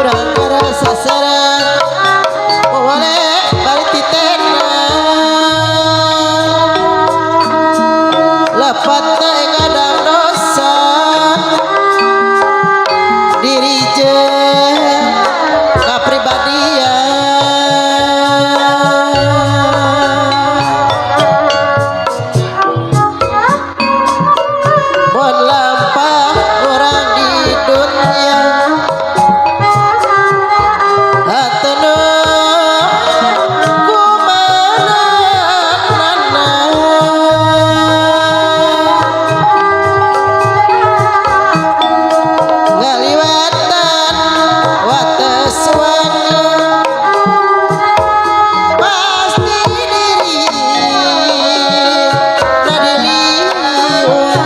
Urang ngarasa serang boleh balik titena lepat teh kadang dosa diri jeung kapribadian. Mun lampah urang di dunia hatenu kumanana ngaliwatan wates waktu pasti diri nadiliwat.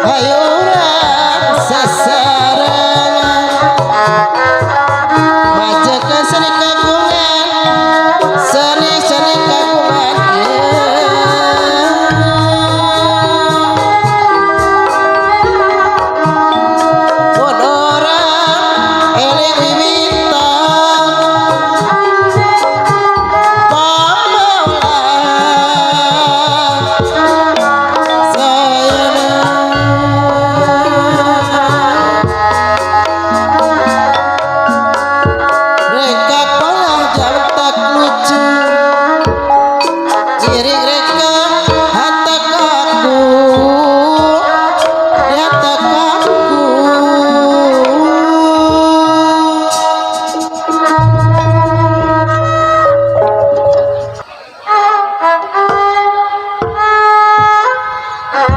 Hayu urang sasarengan majakeun seni kagungan seni-seni kagungan mun urang eling wiwitan pamaulah sayana. Reka pola jam tak lucu ngiring reka hata kaku hata kaku.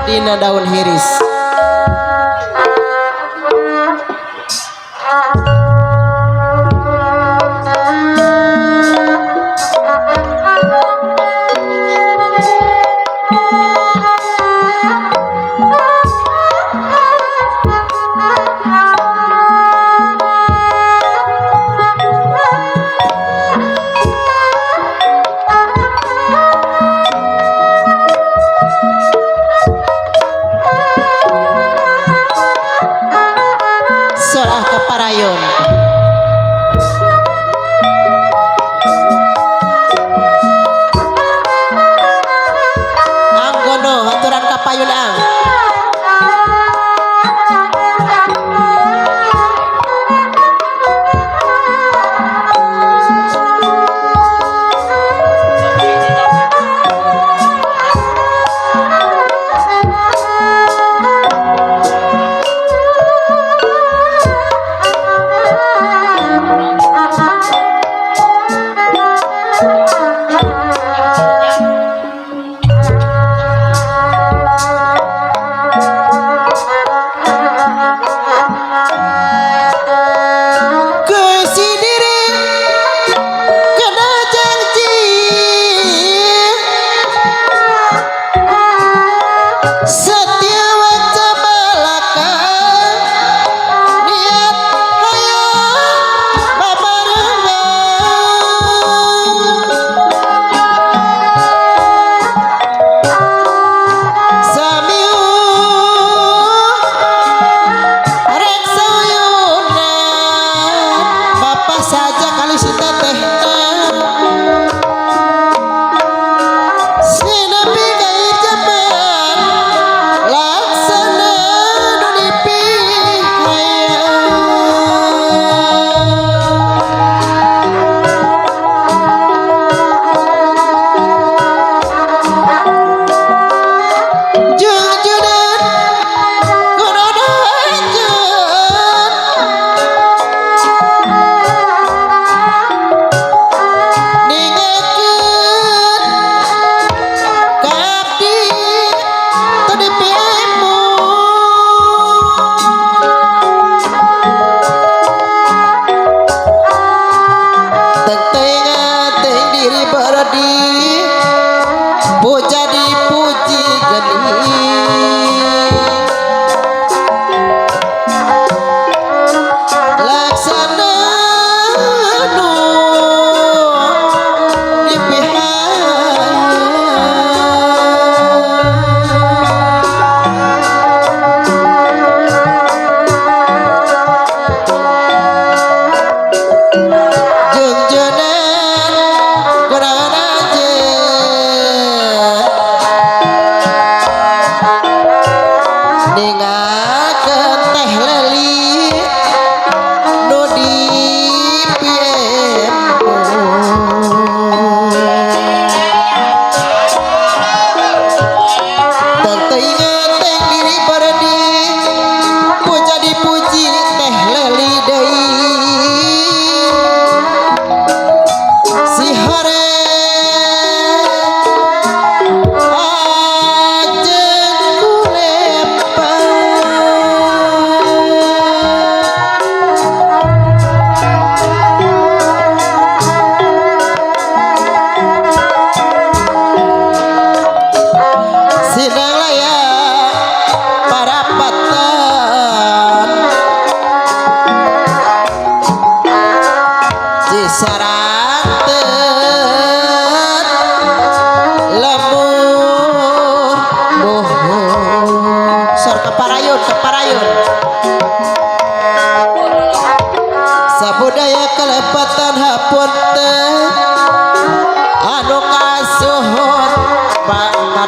Dina daun hiris. Surah Kaparayon. Anggo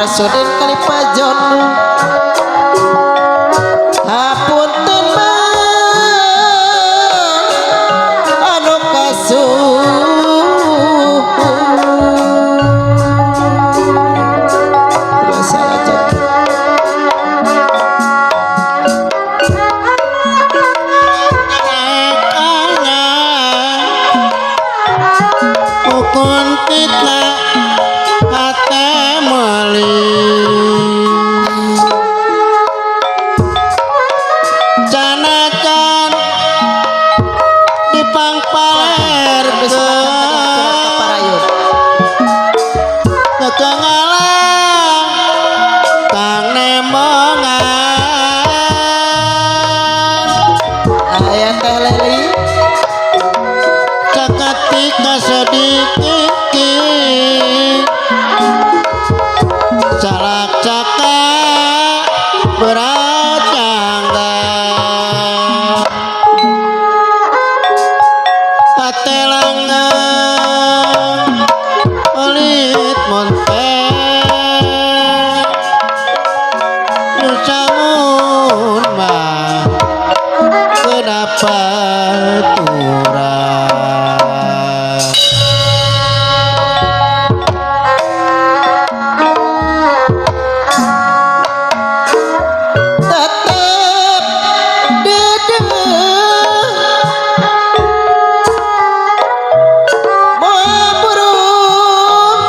Marsudin Khalifah Jonu hapunten mang anu kasuhun. Salah jadi. Ukun fitnah hate meuli canacan dipangpalerkeun Parayun. Kekengalang kang nembongan. Aya Teh Leli. Seketika sedikit calak caka berat tangga hate langgeng pelit monte nusamun mah kedapat turah. Tetep dedeh moal burung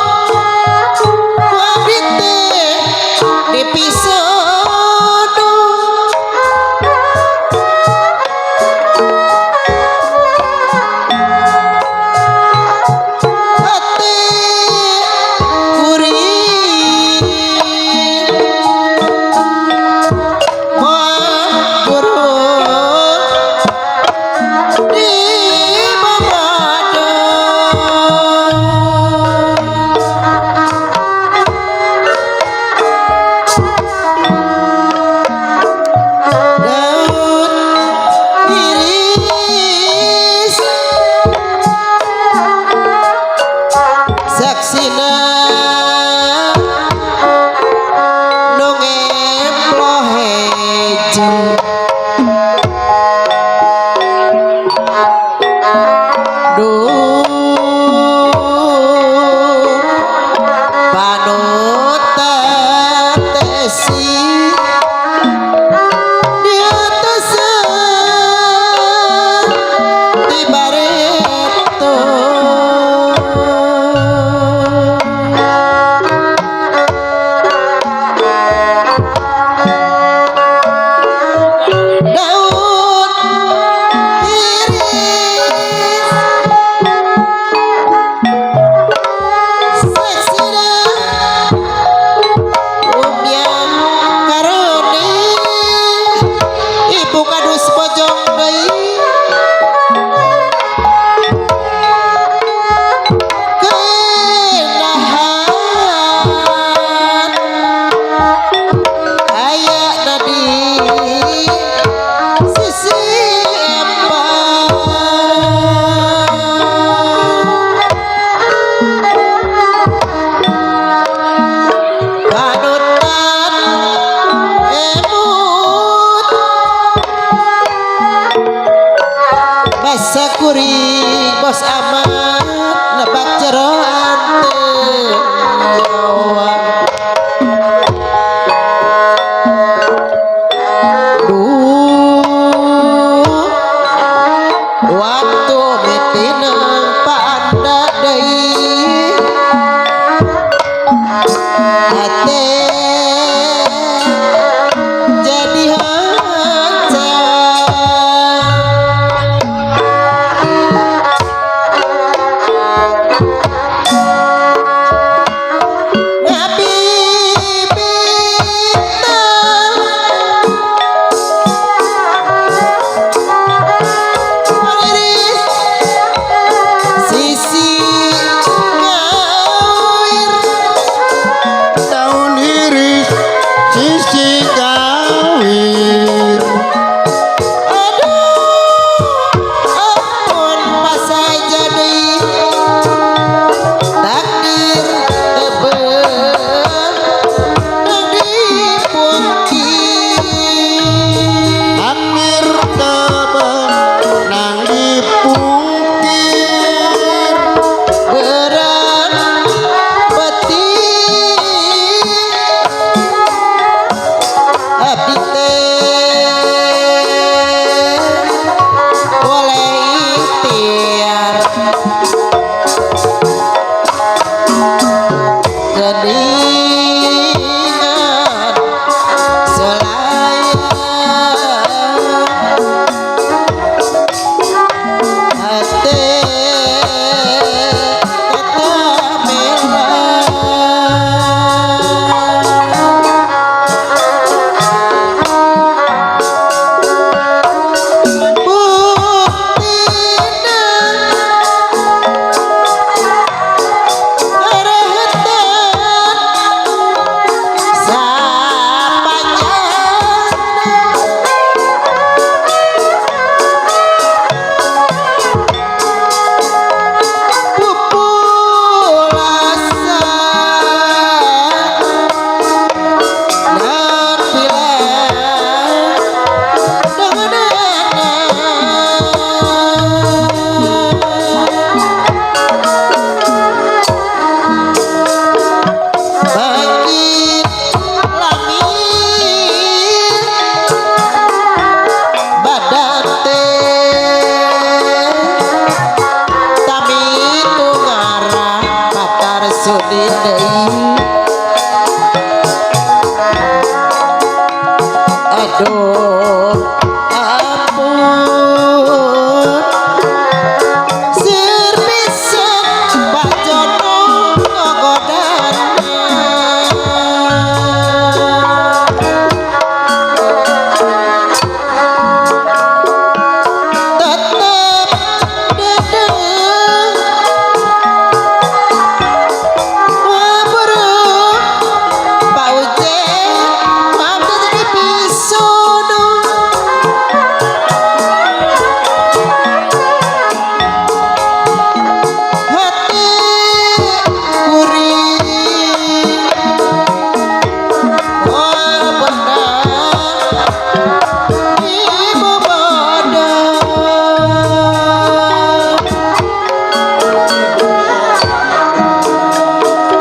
ku abdi teh dipisodo. Hate kuring moal burung di babado. Daun iris saksina nu ngemplo hejo. Duh panutan tesi di atasan di bareto. Daun iris saksina umyang karone ibu kadus bojong deui keenahan aya di sisi empang. Panutan emut basa kuring bos amat nebak jeroan teu nyawa. Duh waktu mitineng panda deui hate jadi hancar. Geuningan selayang hate tetap merah. Buktina karehetan sapanjangna pupulasan naon pila bangkit lami badan teh tami tungarah patar sudi deui. Aduh ampun seur pisan Pak Jono ngogodana. Tetep dedeh waburu Pak Uje mampu jadi pisono. Hati kuring moal benar ibu bodoh.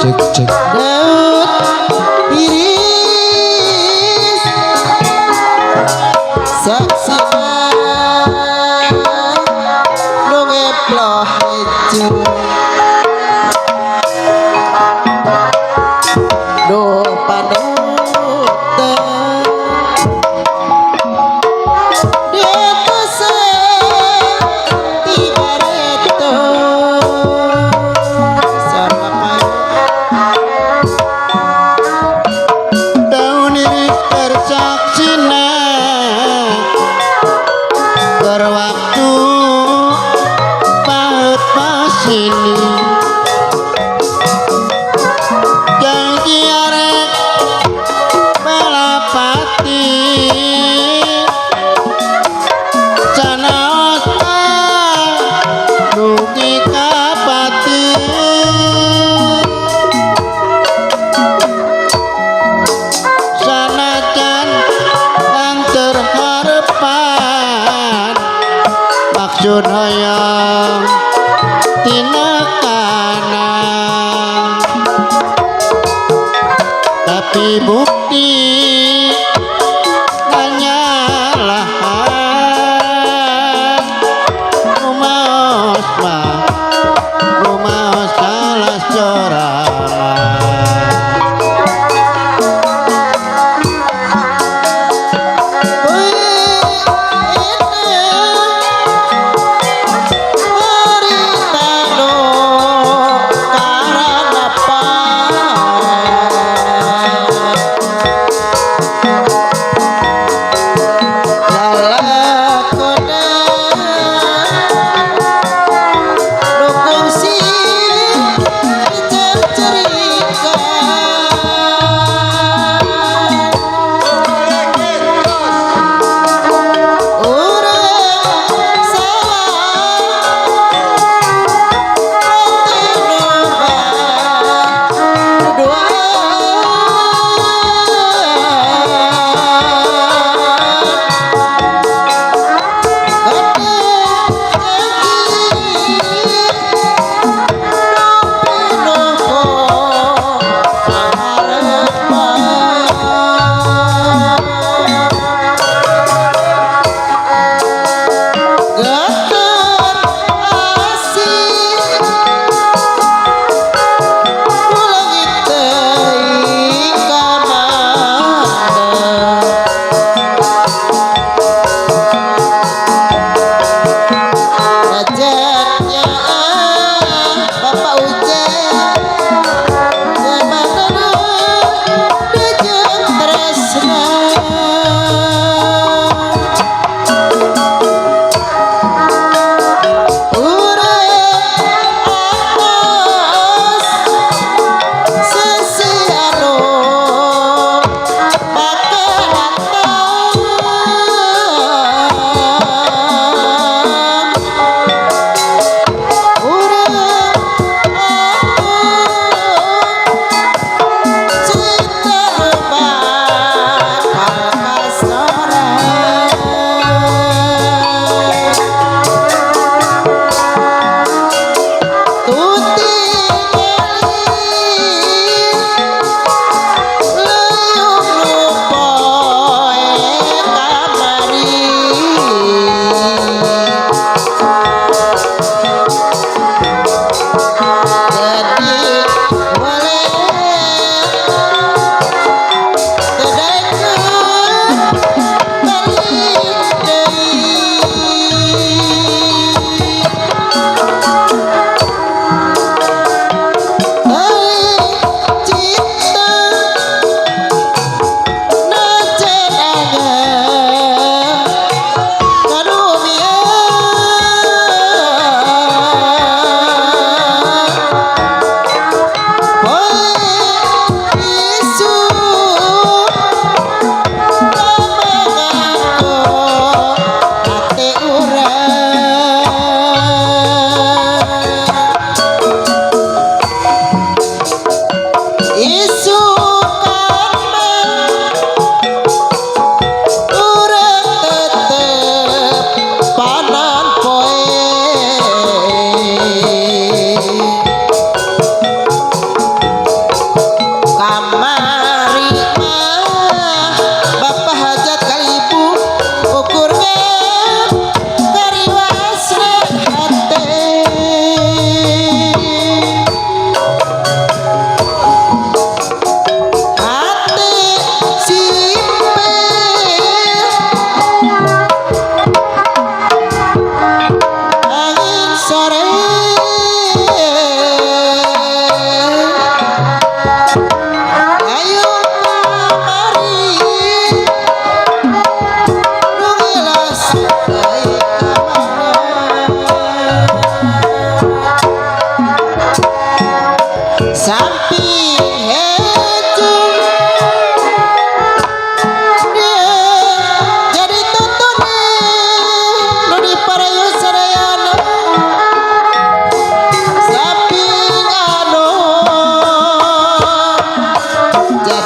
Cek cek. Daud iris saksina nu ngeploh hejo duh panutan diatusan ti bareto sarua payu. Daun iris tersaksina berwaktu paut pasini janji arek balapati sanaos dugi kapati sanajan kang terharepan maksud hoyong tinekana tapi bukti kanyalahan rumaos mah rumaos salah sorangan. Karena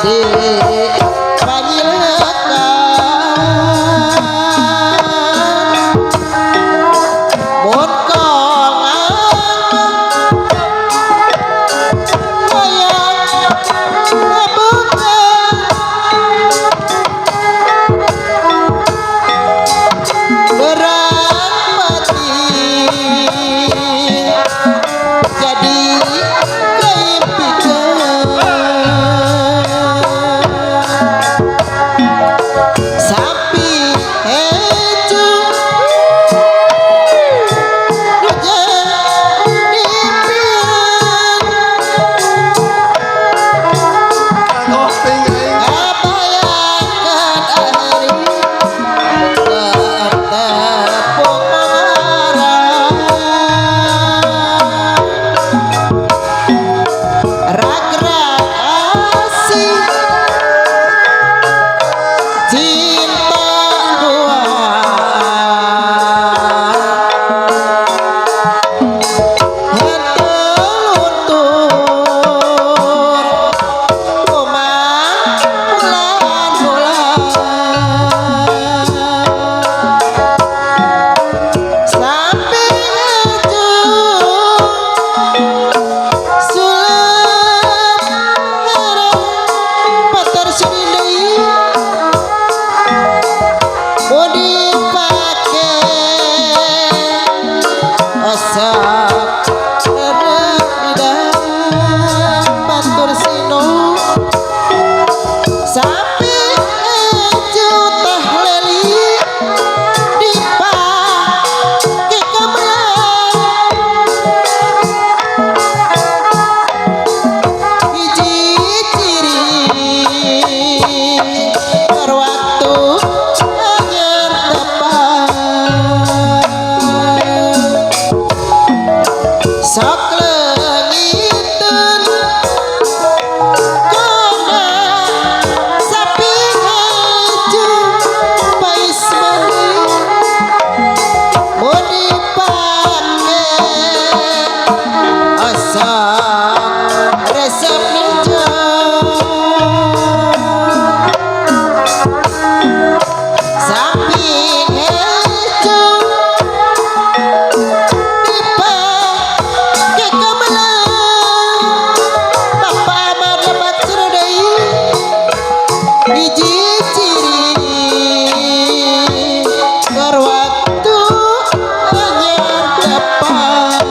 Di panyilekan mun kongang hayang ngabuka berat mati jadi keimpikeun sapi hejo nu jadi impian. Ngoping aing. Kabayangkan ari tepung marah rag-rag asih cinta dua henteu luntur kumaha bulan-bulan sampai hejo sulap herang patar deui mau dipake osok rada bidan batur sino sampai hejo teh leli dipake gamelan hiji ciri berwaktu anyar tepat sok leungiteun kana sapi hejo pais mandi mun dipake osok resep nejo sapi hejo dipake gamelan bapak mah lebat deui hiji ciri keur waktu anyar tepat.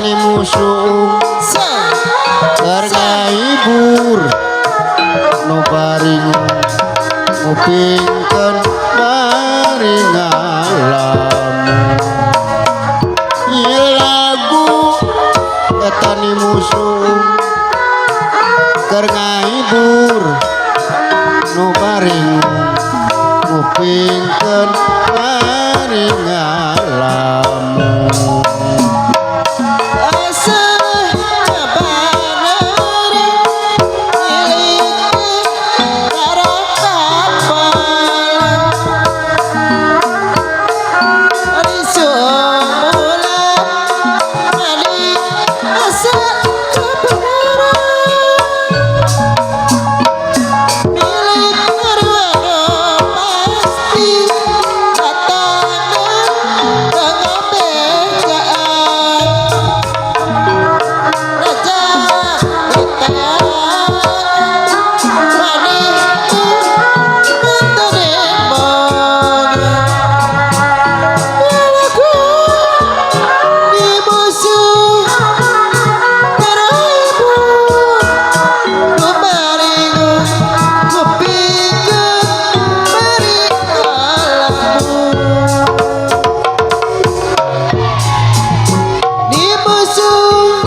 Eta ni musuh keur ngahibur nu bari ngupingkeun bari ngalamun. Ieu lagu eta ni musuh keur ngahibur nu bari ngupingkeun bari ngalamun. Asa bener milik karapapalan ari sumulan mani asa kebenaran milik marwano pasti datang kanggo bejaan raja kita maneh mantene mong lagu di musuh karabu nu maringu ngupingkeun bari ngalamun di musuh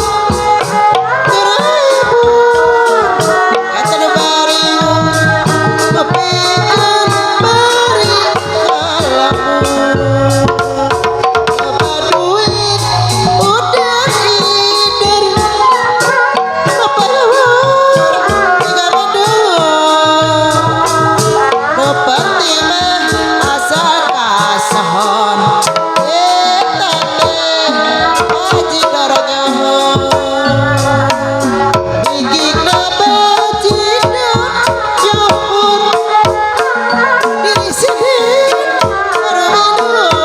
karabu eta nu maringu ngupingkeun bari ngalamun. Loba duit udah ider loba luhur tiga mundur nu penting mah asal kasohor eta teh bajidor nyohor bigina bajidor nyohor diri sendiri minur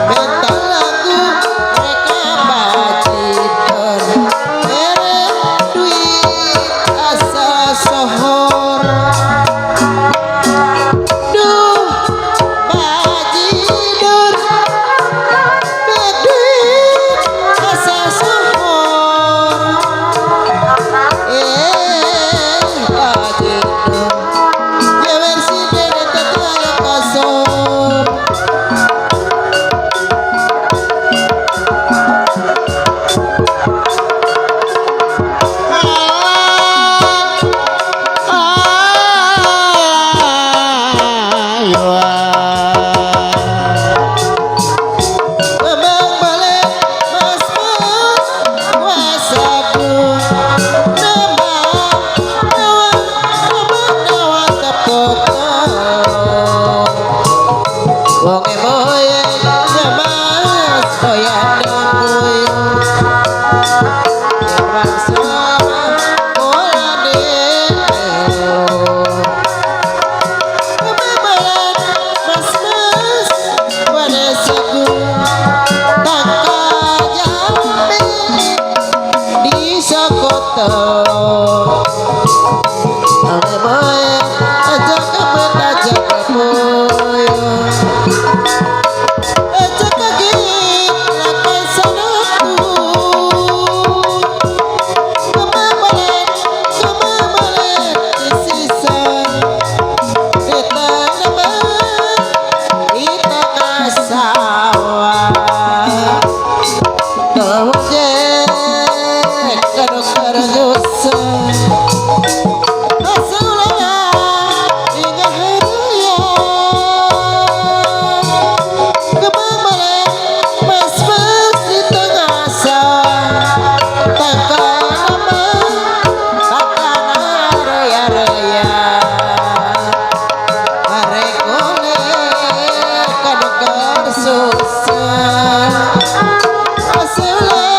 minta lagu mereka bajidor mere duit asal sohor. Duh bajidor bek duit asal sohor, eh bajidor nyewer si dede teu aya kasor. Ayo. Memang balik mas mas wasaku nama nawa nama nawa tepuk wong moye mas koyan koyo rasa mulane Kemamalan mas mas wanesaku takajambe di sakoto ane moe aja kepet aja kepoyo aja kagit lakai sanatu kemamalan kemamalan di sisa di tanaman di tengah sawah. Tawajek kanu karajosa Rasulullah hingga hariya kemamalan mas-mas di tengah sawah takana takana raya-raya Arekole kanu kersusah Rasulullah.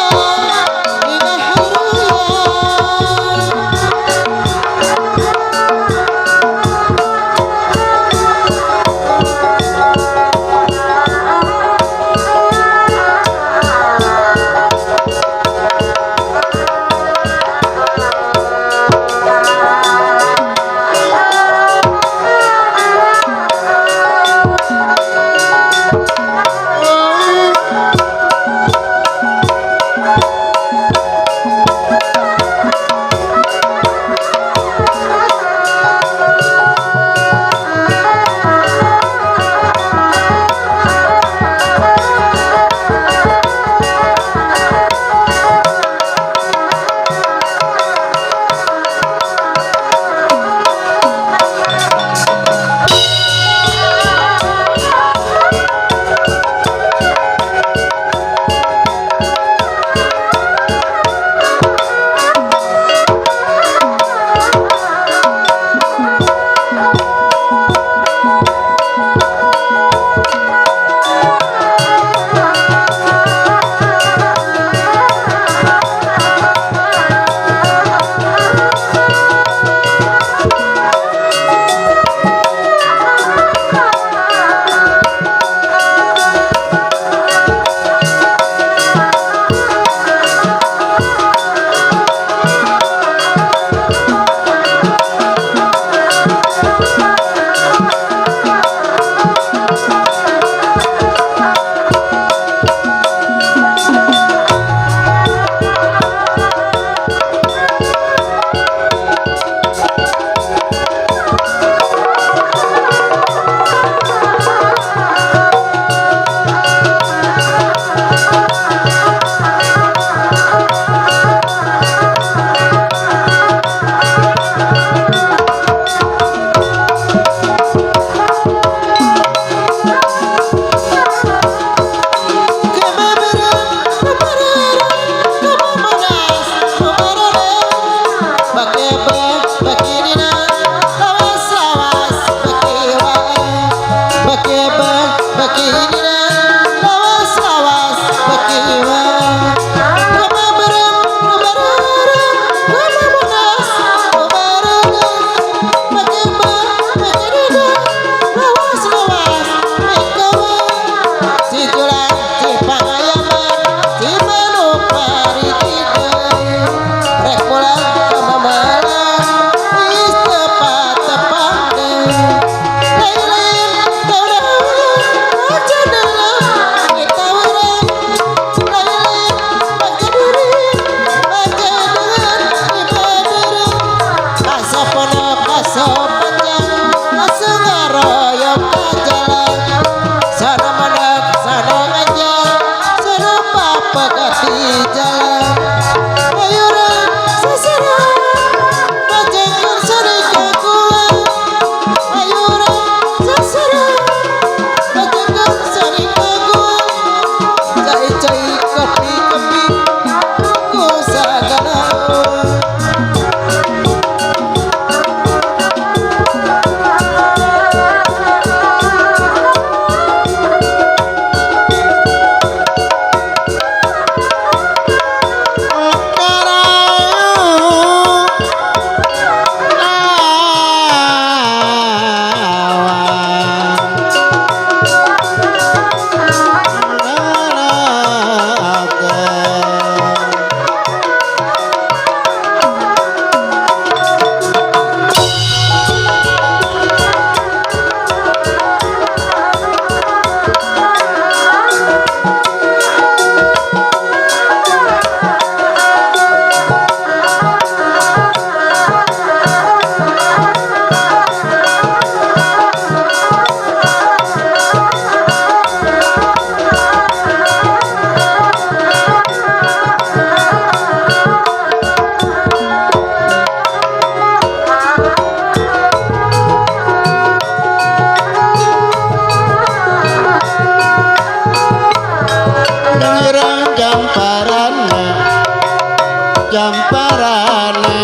Camparane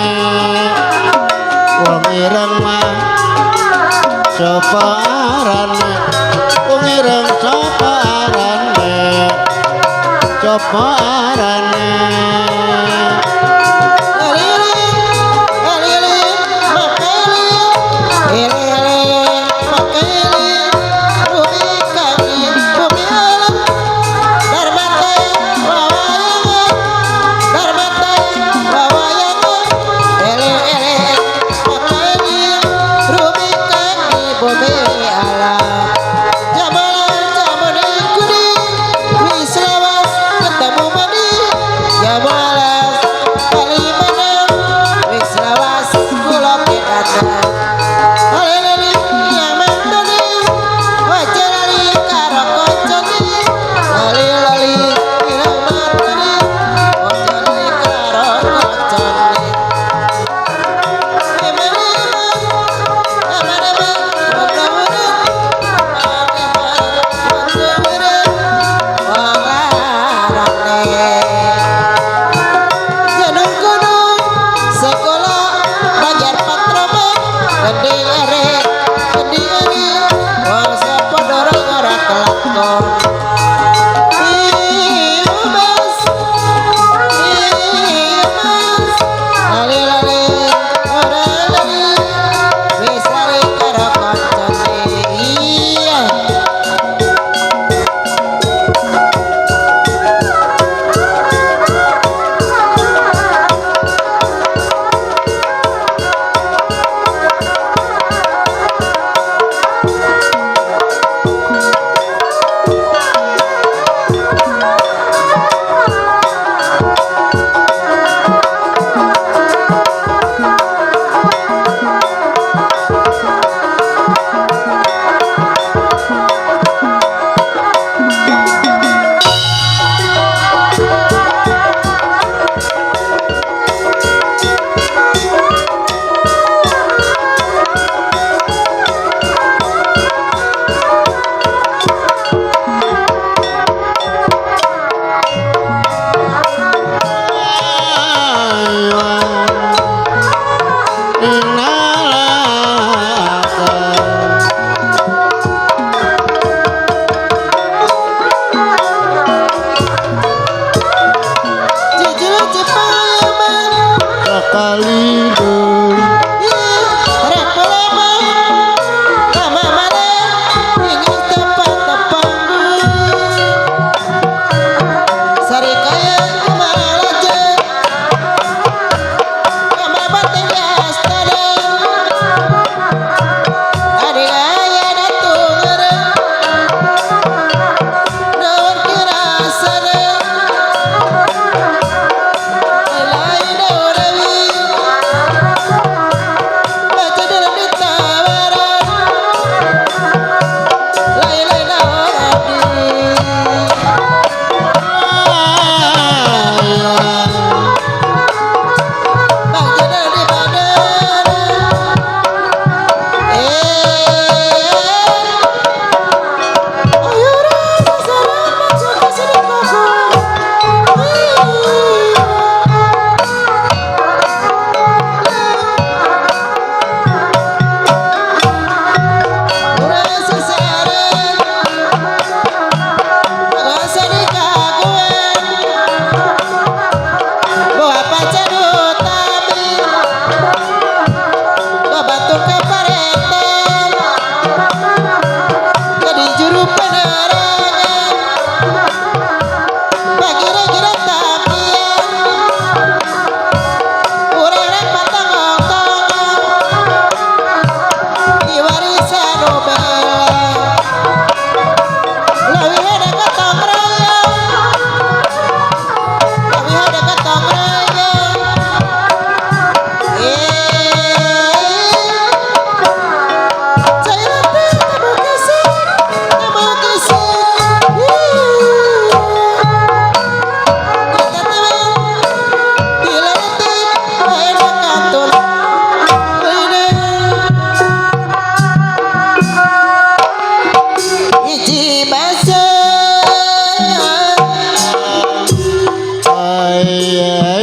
wong ireng mah sapa arane, wong ireng sapa arane, sapa arane.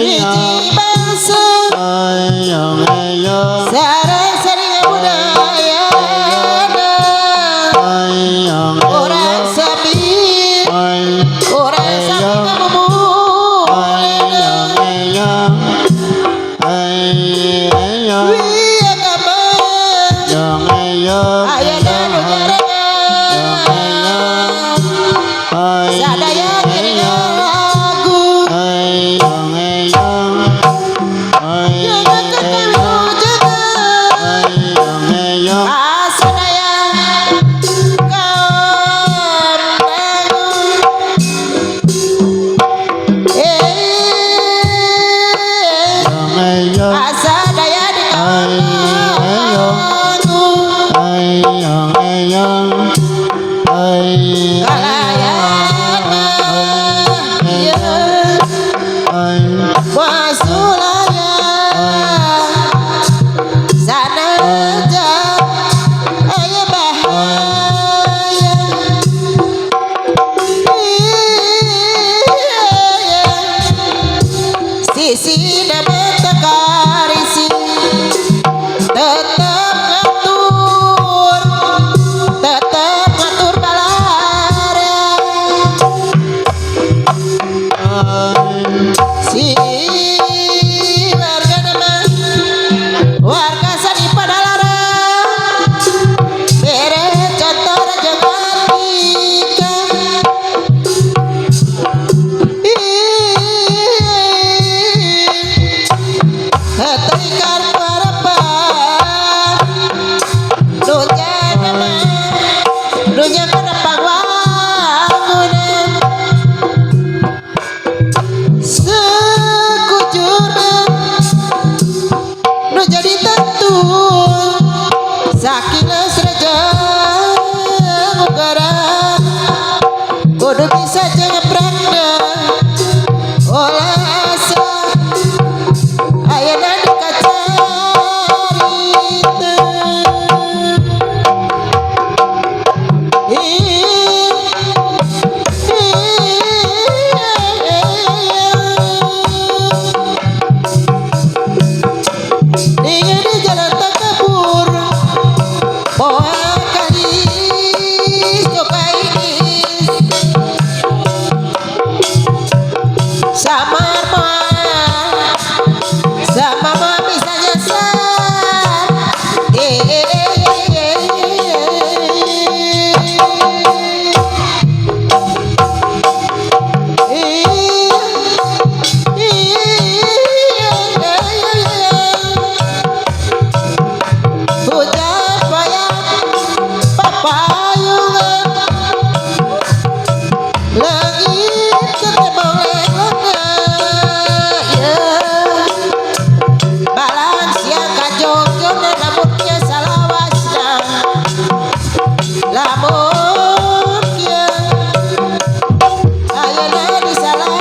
Hiji. Sisi nama karisi tetap ngatur, tetap ngatur balara. Si warga nama warga sani padalara bere contoh jagatika. Hati karep-karepan dunya nama dunya kana pangwangunan sekujurna nu jadi tentu saking reja mugaran kudu bisa jengeprakna olah asa ayeuna dikacarita. Ingin di jalan takabur moal kali coba ini samar moal sama moal bisa nyasar. Eh, eh, eh, eh, eh, hujan payah papayungan langit ketemu ya balang siang kajogjogna lamunnya salawasna lamun kieu ayeuna di salawasna.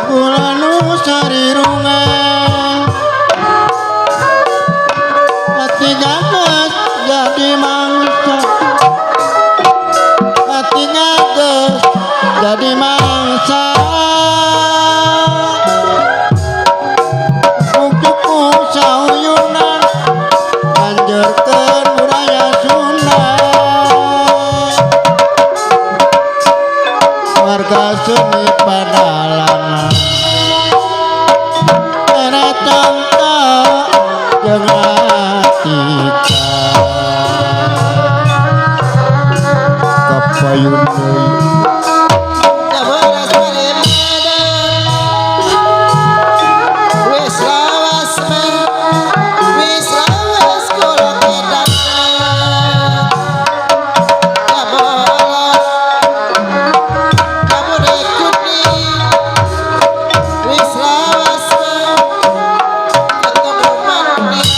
Kula nu sarirungan hati gages jadi mangsa, hati gages jadi mangsa. Kuku sauyunan anjurkeun budaya Sunda warga seni padalangan era contoh jeung atika kapayun deui. Wis lawas men, wis lawas kula kedan. Kabure kuning, wis lawas men, ketemu maning.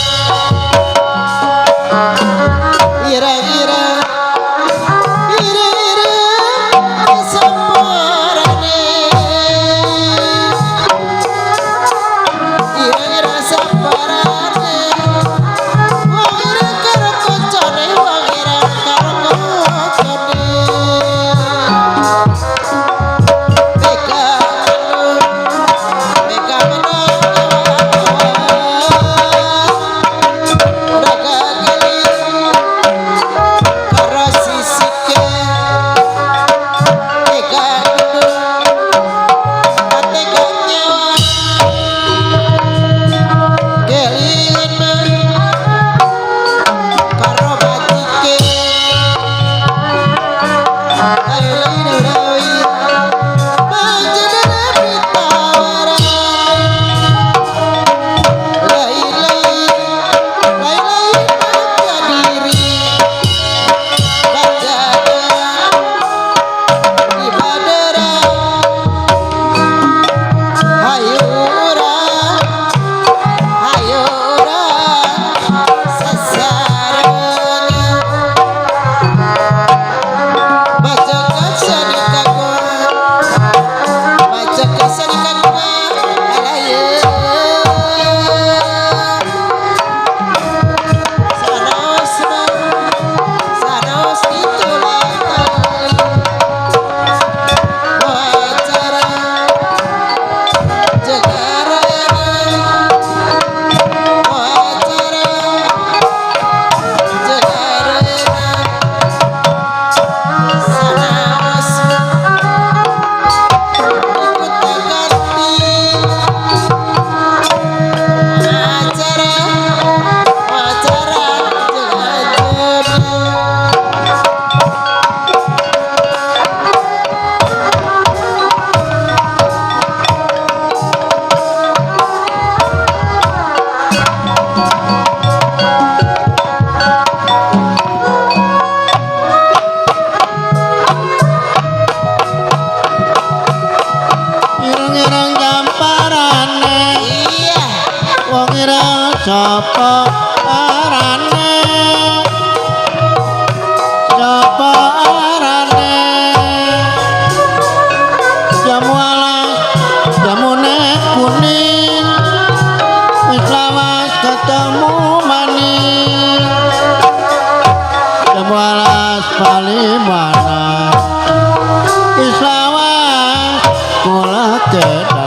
Cek seni Sanaos sanaos itulah wacara jegarana wacara jegarana sanaos ikut ganti acara acara jegarana. Ireng-ireng jamparane. Iya. Wong ireng sapa arane? Sapa arane? Jamu alas jamune kuning, wis lawas ketemu maning. Jamu alas Palimanan, wis lawas kula kenal.